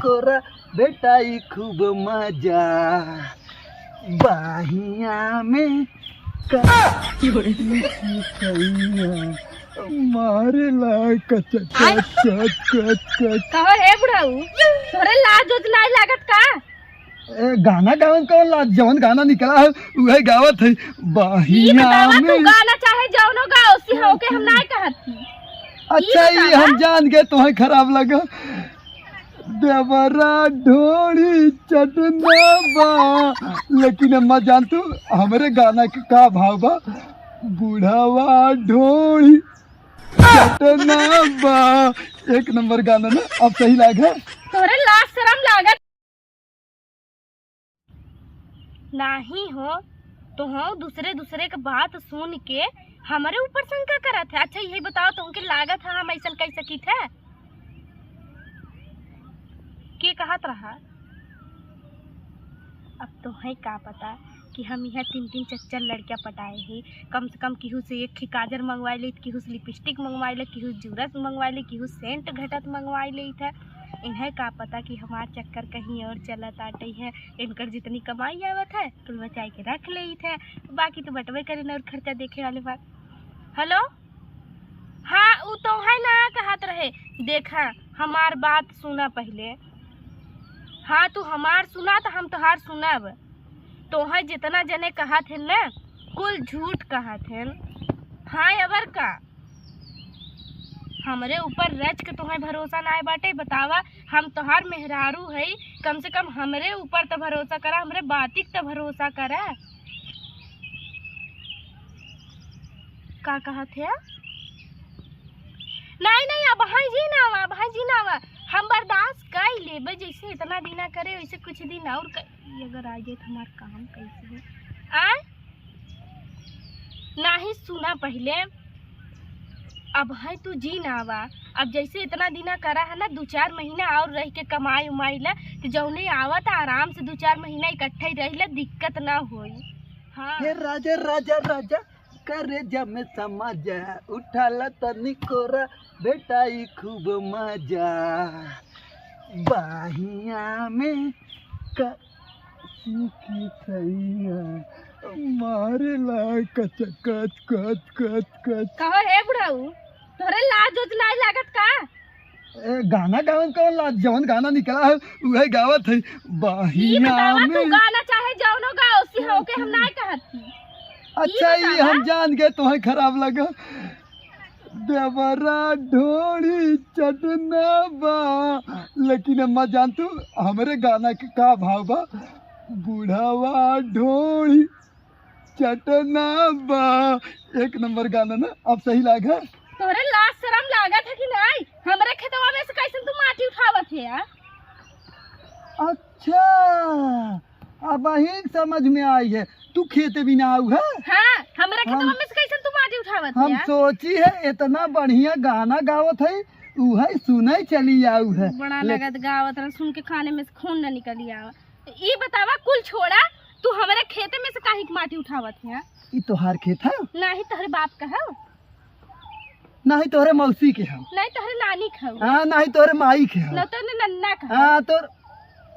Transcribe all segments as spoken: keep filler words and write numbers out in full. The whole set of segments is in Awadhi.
निकोरा, भेटाई खूब मजा। बाहिया में का-, मारेला कच, कच, कच, कच, कच। कहो हे बुढ़ऊ, तोरे लाज उज नाई लागत का? ए, गाना गावन कौन लाज? जवन गाना निकला है, उहे गावत है। ई बाहिया बतावा, तू में गाना चाहे जवनो गाओ, सिहाओ के हम नाई कहत थी। अच्छा, ई ई बतावा। हम जान गए, तोहे खराब लगा। देवरा ढोड़ी चटना बा, लेकिन अम्मा जान तू, हमरे गाना के का भाव बा? बुढ़ावा ढोड़ी चटना बा। एक नंबर गाना ना, अब सही लाग है। तोरे लाज शरम लागत नाही हो, तो हो दूसरे दूसरे के बात सुन के हमरे ऊपर शंका करत है। अच्छा, यही बताओ, तुमके लागत है हम ऐसन कह सकित है? के कहत रहा? अब तोहे का पता कि हम यहाँ तीन तीन चार चार लड़कियाँ पटाए ही। कम से कम केहू से एक ठे काजर मंगवाए लेइत, केहू से लिपस्टिक मंगवाए ले, केहू जूरस मंगवाए ले, केहू सेंट घटत मंगवाए लेइत है। इन्हें का पता कि हमार चक्कर कहीं और चलत आटे है। इनकर जितनी कमाई आवत है, कुल बचाए के रख लेइत है, बाकी तो बटवे करे न और खर्चा देखे वाले बात। हेलो, हाँ, उ तोहे ना कहत रहे। देखा, हमार बात सुना पहिले। हाँ, तू हमार सुना त हम तोहार सुनब। तोहे जितना जने कहत हन ना, कुल झूठ कहत हन। हाँ, अबर का? हमरे ऊपर रच के तोहे भरोसा नाय बाटे। बतावा, हम तोहार मेहरारू हई, कम से कम हमरे ऊपर त भरोसा करा, हमरे बातिक त भरोसा करा। का कहत है? नहीं, नहीं, अब हाँ जी ना आवा, अब हाँ जी ना आवा। हम बर्दाश्त कर लेबे, जैसे इतना दिना करे, वैसे कुछ दिन और कर, ये अगर आ जाए तो हमार काम कैसे है? आ? नहीं, सुना पहिले, अब है तू जी ना आवा। अब जैसे इतना दिना करा है ना, दो चार महीना और रह के कमाई उमाई ला, तो जौने आवा तो आराम से दो चार महीना इकट्ठा ही रह ले, दिक्कत ना होई। हाँ। हे राजा, राजा, राजा, करेजा में समा जा, उठाला तनी कोरा, भेटाई खूब मजा। बाहिया में का-, सूखी सैया, मारेला कच, कच, कच, कच, कच। कहो हे बुढ़ऊ, तोहरे लाज उज नाई लागत का? ए, गाना गावन कौन लाज? जौन गाना निकला है, उहे गावत है। ई बाहिया बतावा, तू में गाना चाहे जौनो गाओ, सिहाओ के हम ना कहत थी। अच्छा, ई ई बतावा। हम जान गए, तोहे खराब लगा। देवरा ढोड़ी चटना बा, लेकिन अम्मा जान तू, हमरे गाना के का भाव बा? बुढ़ावा ढोड़ी चटना बा। एक नंबर गाना ना, अब सही लाग है। तोहरे लाज शरम लागत है कि नाई? हमरे खेतवा में से कैसन तू माटी उठावत है यार? अच्छा, अब अहीं समझ में आई है, तू खेते भी ना आऊ है। हाँ, हमरे खेतवा हम, में से कैसन तू माटी उठावत है हम यार? सोची है, इतना बढ़िया गाना गावत है, उहे सुने चली आऊ है। बड़ा ले- लगत गावत रह, सुन के काने में से खून न निकली आवा। ई बतावा, कुल छोड़ा, तू हमरे खेते में से काहे के माटी उठावत है? ई तोहार खेत है? नाही, तोहरे बाप का है। नाही तोहरे मौसी के है। नाही तोहरे नानी के है। हाँ, नाही तोहरे माई के है। न तोहरे नन्ना के है। हाँ, तोर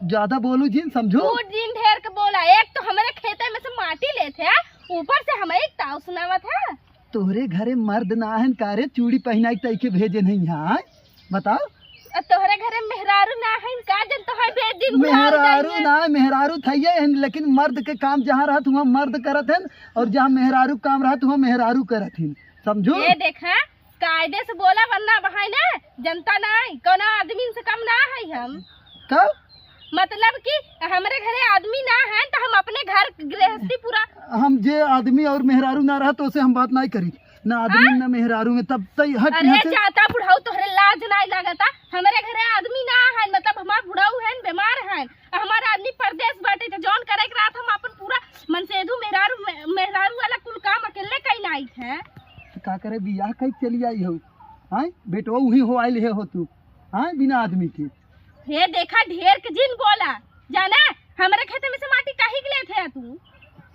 ज्यादा बोलू जिन, समझू। तू जिन ढेर के बोला, एक तो हमरे खेते में से माटी लेत है, ऊपर से हमें एक ताव सुनावत है। तोहरे घरे मर्द ना हन का रे, चूड़ी पहिनाई तई के भेजे नहीं यहाँ, बताओ। अ तोहरे घरे मेहरारू ना हन का, जन तोहर भेज दिन बुढ़ाऊ मेहरारू जाइए। ना, मेहरारू थइये हन, लेकिन मर्द के काम जहाँ रहत, हुआँ मर्द करत हन, और जहाँ मेहरारू काम रहत, हुआँ मेहरारू करत हन, समझू? ये देखा, कायदे से बोला, वरना बहाई ना, जनता ना, कोनो आदमी से कम ना है हम। का? मतलब कि हमरे घरे आदमी ना है, तो हम अपने घर गृहस्थी पूरा हम जे आदमी और मेहरारू ना रहत, ओसे हम बात नहीं करी, ना आदमी, हाँ? ना मेहरारू में, तब तई हट अरे यहाँ से। जाता बुढ़ऊ, तोहरे लाज नहीं लगता? हमरे घरे आदमी ना है, मतलब हमार बुढ़ऊ है, बीमार है, हमार आदमी परदेश बाटे, तो जौन करे के रात हम अपन पूरा मनसेधु मेहरारू, मे-, मेहरारू वाला कुल काम अकेले कई नाई है। तो का करे, बियाह कई चली आई हो? हाँ, बेटवा उही हो आइल है हो तू, हाँ, बिना आदमी के। हे देखा, ढेर के जिन बोला, जाना, हमरे खेते में से माटी काहे के लेत है तू?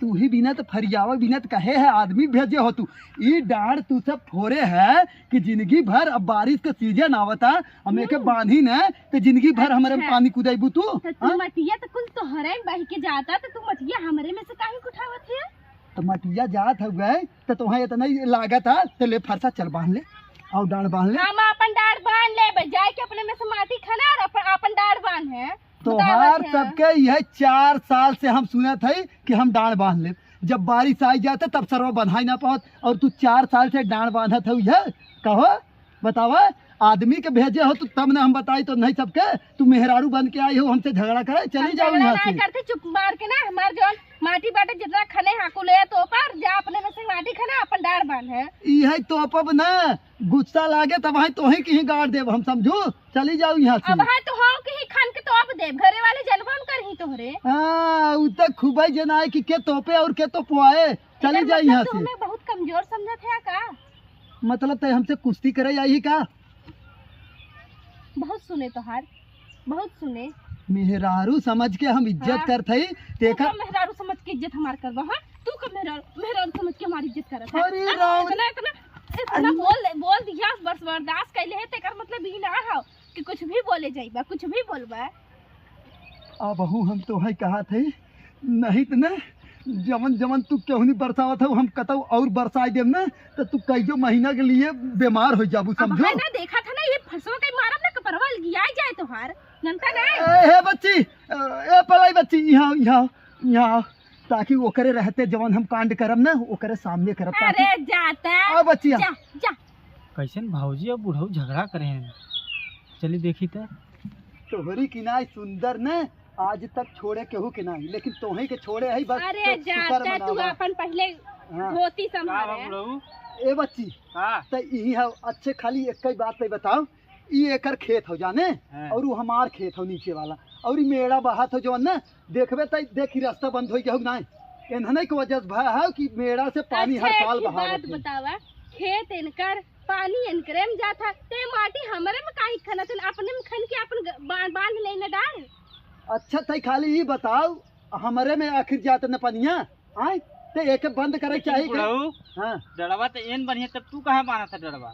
तू ही बिना तो फरियावा बिना तो कहे है, आदमी भेजे हो तू। ई डांड तू सब फोरे है कि जिंदगी भर, अब बारिश का सीजन आवता, हम एके हम्म। बांधी न तो जिंदगी भर हमरे में अच्छा। पानी कुदाइबू तू। तो तू हाँ? मटिया तो कुल तोहरे में बह के जाता, तो तू मटिया हमरे में से काहे उठावत है? तो मटिया जात हउए, तो तोहे इतना ही लागत है, तो ले फरसा चल बांध ले, और डांड बांध ले। हम अपन डांड बांध लेबे, जाए के अपने में से माटी खना और अपन, अपन डांड बांध है। तोहार बतावत है। सबके यह चार साल से हम सुनत है कि हम डांड बांध लेब, जब बारिश आ जात है तब सरवा बंधाई ना पावत, और तू चार साल से डांड बांधत हउ। यह कहो, बतावा, आदमी के भेजे हो तू तब ना हम बताई तो नहीं सबके, तू मेहरारू बन के आई हो हमसे झगड़ा करे, चली हम जाओ झगड़ा यहाँ ना से। करते, चुप मार के ना हमार जौन माटी बाटे जितना खने हाकू ले तो पर जा अपने में से माटी खना अपन डांड बांध है। इहे तो अपन ना गुस्सा लागे तब है तोहे कहीं गाड़ देब हम, समझू? चली जाओ यहाँ से। अब है तो हम कहीं खन के तो अब देब, घरे वाले जनबन करही तोहरे। हाँ, उ तो खूबे जनाए कि के तोपे और के तोपवाए। चली एकर जाओ मतलब यहाँ तू से। हमें बहुत कमजोर समझत है का? मतलब तै हमसे कुश्ती करे आई का? बहुत सुने तोहार, बहुत सुने। मेहरारू समझ के हम इज्जत हाँ। करत हई, तू तेकर का मेहरारू समझ के इज्जत हमार करबा, हाँ? तू का मेहरारू, मेहरारू समझ के हमारी इज्जत करत है? अरे हाँ? राम। इतना, इतना, इतना अरे। बोल, बोल दिया, बस बर्दाश्त कैले है, तेकर मतलब ई ना हो कि कुछ भी बोले जाइबा, कुछ भी बोलबा। अबहू हम तोहे कहत हई, नहीं त ना, जवन जवन तू केहू नहीं बरसावत हउ, हम कतौ और बरसाई देब ना, त तू कई जो महीना के लिए बीमार हो जाबू, अब समझो? है ना, देखा था ना, ये फसवा के मारब ना, कपरवा लगिया जाए तोहार, जनता ना। ए, हे बच्ची, ए, ए, पलाई बच्ची, यहाँ, यहाँ, यहाँ, ताकि ओकरे रहते जवन हम कांड करब ना, ओकरे सामने करब, ताकि अरे जाता। आ बच्चिया। जा, जा। कैसन भौजी और बुढ़ऊ झगड़ा करे हैं, चली देखी त। तोहरी की नाई सुंदर ने आज तक छोड़े केहू के नाई, लेकिन तोहे के छोड़े है बस अरे तो जाता शुक्र तू मनावा। अपन पहले हाँ। धोती का संभाले। बा बुढ़ऊ? ए बच्ची, हाँ। त इही है अच्छे, खाली एक ही बात पे बताओ, ई एकर खेत हो जाने हाँ। और वो हमार खेत हो नीचे वाला, और ई मेड़ा बहात हो जवन ना, देखबे त देखी रास्ता बंद हो गया हो ना, इन्हने के वजह से भा है कि मेड़ा से पानी हर अच्छा, साल एक ही बहावत बात है। बतावा, खेत इनकर पानी इनकरे में जात है, ते माटी हमरे में काहे खनत है, अपने में खन के अपन ग-, बा-, बांध ले न डाल। अच्छा, तई खाली ई बताओ, हमरे में आखिर जात न पनिया, आय? ते एके बंद करे लेकिन चाही के? बुढ़ऊ, हाँ। डड़वा ते एन बनिया, तब तू कहाँ बांधत है डड़वा?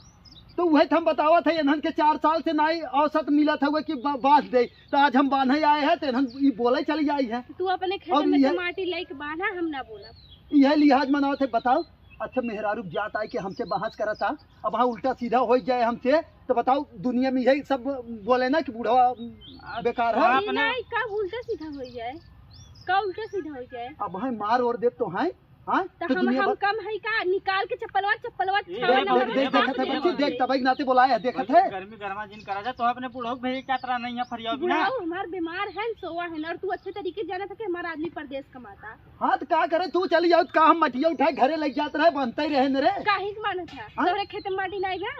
तो वही तो हम बतावत है, इन्हन के चार साल से नाई औसत मिलत हउए कि बा-, बांध दे, तो आज हम बांधे आए हैं, तो इन्हन ई बोले चली आई है। तू अपने खेत और में ये से माटी लेके बांधा, हम ना बोलब। यह लिहाज मनावत है, बताओ। अच्छा, मेहरारू जात आई के हमसे बहस करत आ, अब हाँ उल्टा सीधा हो जाए हमसे, तो बताओ, दुनिया में यही सब बोले ना कि बूढ़वा बेकार है। हाँ, ई अपने नहीं, कब उल्टा सीधा हो जाए, कब उल्टा सीधा हो जाए? अब हाँ मार और देब तो हाँ, हाँ? तो तो हम, दुनिया हम भर कम है का? निकाल के चप्पलवा, चप्पलवा ए, छावा देख, नंबर देख, के देख, बांध देखत है दे बच्ची, बोले। देख, तब एक नाते बोलाया है, देखत है। गर्मी गरमा जिन करा जा, तो अपने बूढ़ऊ के भेजे के यात्रा नहीं है, फरियाव बिना। बुढ़ऊ हमार बीमार है, सोवा है, और तू अच्छे तरीके जाना था कि हमारा आदमी परदेश कमाता। हाँ, तो का करे, तू चली जाओ, तो का हम मटिया उठाए घरे लग जात रहे, बनते ही रहे न रे। काहे के मानत है? हाँ? तोहरे खेत में माटी नहीं बा?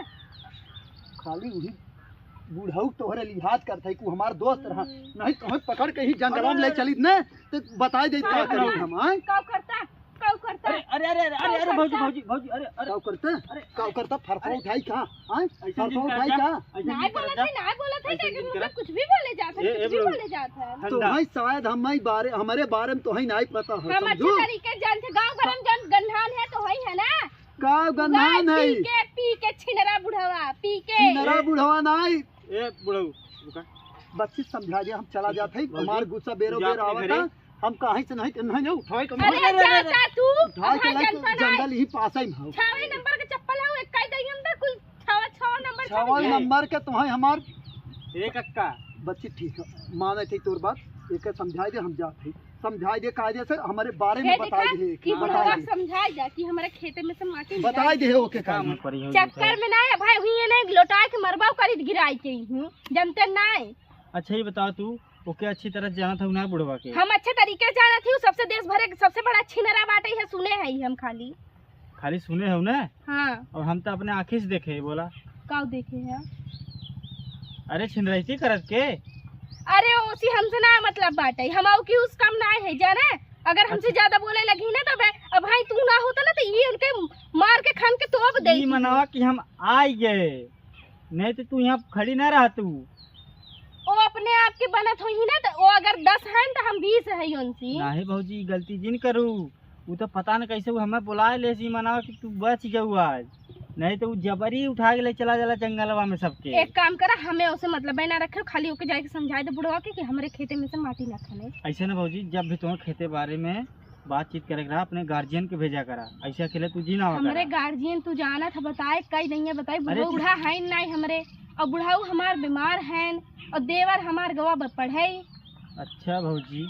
खाली वही बुढ़ऊ तोहरे लिहाज करत है, कि हमार दोस्त रहा, हम्म। नहीं तो हम पकड़ के ही जंगलवा में ले अरे। चली न, तो बताई दे का हाँ, करी हाँ। हम, हाँ? का करता? का करता? अरे, अरे, अरे, अरे, का अरे, भौजी, करता? भौजी, भौजी, अरे, अरे, का करता? अरे, का करता? फरसा अरे। उठाई का? हाँ? ऐसे फरसा जिन उठाई करता? का? ऐसे नहीं जिन बोलत करता? है, नहीं बोलत है, ऐसे लेकिन जिन मतलब करता? कुछ भी बोले जात है, ए, ए, कुछ भी bro। बोले जात है। तो ठंडा। भाई शायद हम ही बारे, हमारे बारे में तो है नहीं पता है, हम अच्छे समझू? तरीके से जानते, गाँव घर में जौन गंधान है तो है, है ना? का गंधान वह है? पी के, पी के छिनरा बुढ़वा, पी के। छिनरा बुढ़वा नहीं। ए बुढ़ऊ, रुका। बच्ची समझा दे, हम चला जात है, भौजी, हमार गुस्सा बेरो तू जा बेर अपने आवता, घरे। हम काहे से नहीं, नहीं, नहीं उठाए कम। अरे अरे, अरे, अरे, चाचा, तू उठाए के हमार लेके जनता नहीं। जंगल ही पास ही में हो। छवे नंबर के चप्पल है, एक ही दही हम तो कुल छवा, छवा नंबर छवा छवे। नंबर के तुम्हें हमार एक अक्का। बच्ची ठीक है, माने थे तोर बात, एक समझाए दे, हम जात है। समझाए दे कायदे से, हमारे बारे में ये बताए देखा दे, कि बताए बुढ़वा दे। समझाए जा कि हमारे खेते में से माटी बताए निकाल दे, ओके, काम काम। करी हो चक्कर में ना है भाई, हुई है ना, लोटाए के मरबाओ करी गिराई के ही हूँ, जनते ना है। अच्छा, ये बताओ तू, ओके अच्छी तरह जानत हूँ ना बुढ़वा के? हम अच्छे तरीके से जानत ही, सबसे देश भरे के सबसे बड़ा छिनरा बाटे है, सुने है हम खाली। खाली सुने हो ना? हाँ। और हम तो अपने आँखी से देखे ही, बोला। का देखे है? अरे छिनरैती करत के? अरे ओसी हमसे ना मतलब बाटे, हम आऊ की उस काम ना है जाने। अगर हमसे अच्छा। ज्यादा बोले लगी ना तब अब भाई तू ना होता ना तो ये उनके मार के खान के तोप दे ई मनावा कि हम आई गए, नहीं तो तू यहाँ खड़ी ना रह तू। ओ अपने आप के बनत होई ना तो ओ अगर दस हैं तो हम बीस है उनसे। नहीं भौजी, गलती जिन करू। उ तो पता न कैसे उ हमें बुलाए ले सी मनावा कि तू बच गऊ आज, नहीं तो उ जबरी उठा के ले चला जाला जंगलवा में सबके। एक काम करा, हमें ओसे मतलब ना रखे, खाली ओके जाके समझाए दे बुढ़वा के कि हमरे खेते में से माटी ना खने। ऐसे ना भौजी, जब भी तुम्हें खेते बारे में बातचीत करे के रहा, अपने गार्जियन के भेजा करा, ऐसे अकेले तू जी ना आवा हमरे करा। गार्जियन तू जानत है, बताए कई नहीं है, बताए अरे बुढ़ऊ तू बूढ़ा है नहीं हमरे, और बुढ़ऊ हमार बीमार है, और देवर हमार गवा ब-, पढ़े। अच्छा भौजी,